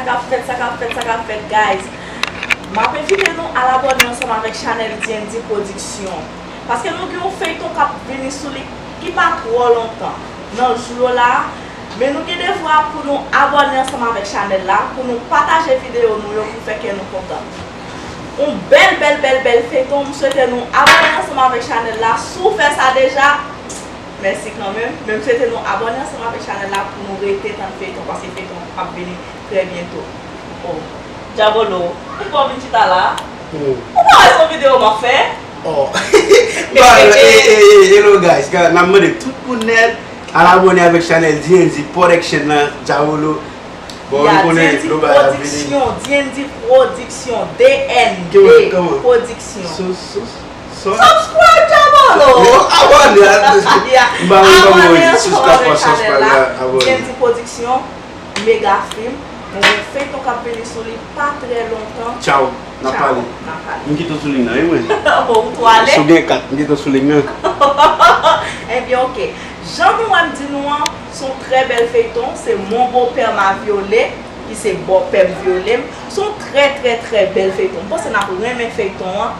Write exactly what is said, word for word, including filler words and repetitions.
K ap fèt, sa k ap fèt, sa k ap fèt, guys. M ap envite nou al abòne ansanm avèk chanèl D and D Production. Paske nou gen yon feyton k ap vini sou li ki pa twò lontan nan jou yo la. Men nou gen devwa pou nou abòne ansanm avèk chanèl la, pou nou pataje videyo nou yo, pou fè kè nou kontan. Yon bèl, bèl, bèl, bèl feyton. M swete nou abòne ansanm avèk chanèl la. Si w fè sa deja, mèsi kanmenm. Men m swete nou abòne ansanm avèk chanèl la pou nou rete tann feyton, paske feyton ap vini trè byento. Oh, Diabolo, poukwa w vin chita la? Ou pa wè se yon videyo m ap fè? Oh. Bon, eh, eh, eh, hello guys. Guys, n ap mande tout moun nèt al abòne avèk chanèl D and D Production nan, Diabolo. Bon, nou konnen global ap vini. D and D Production, D and D Production, D N D Production. Kòman, kòman? Production. So, so, so. Subscribe, Diabolo! Yo, abòne, a, m ba nou kòman yo di, subscribe, pa subscribe la, abòne. D and D Production, Mega Film. Nou gen feyton k ap vini sou li pa trè lontan. Tchaw, n ap pale. Tchaw, n ap pale. M kite w sou liy nan, wi, mwen. Bon, ou tou ale? Si w gen kat, m kite w sou liy nan. Ebyen, oke. Jan nou wè m di nou an, se yon trè bèl feyton, se Mon Beau-Père m'a violé, ki se bòpè m vyole m. Se yon trè, trè, trè bèl feyton. M panse n ap renmen feyton an.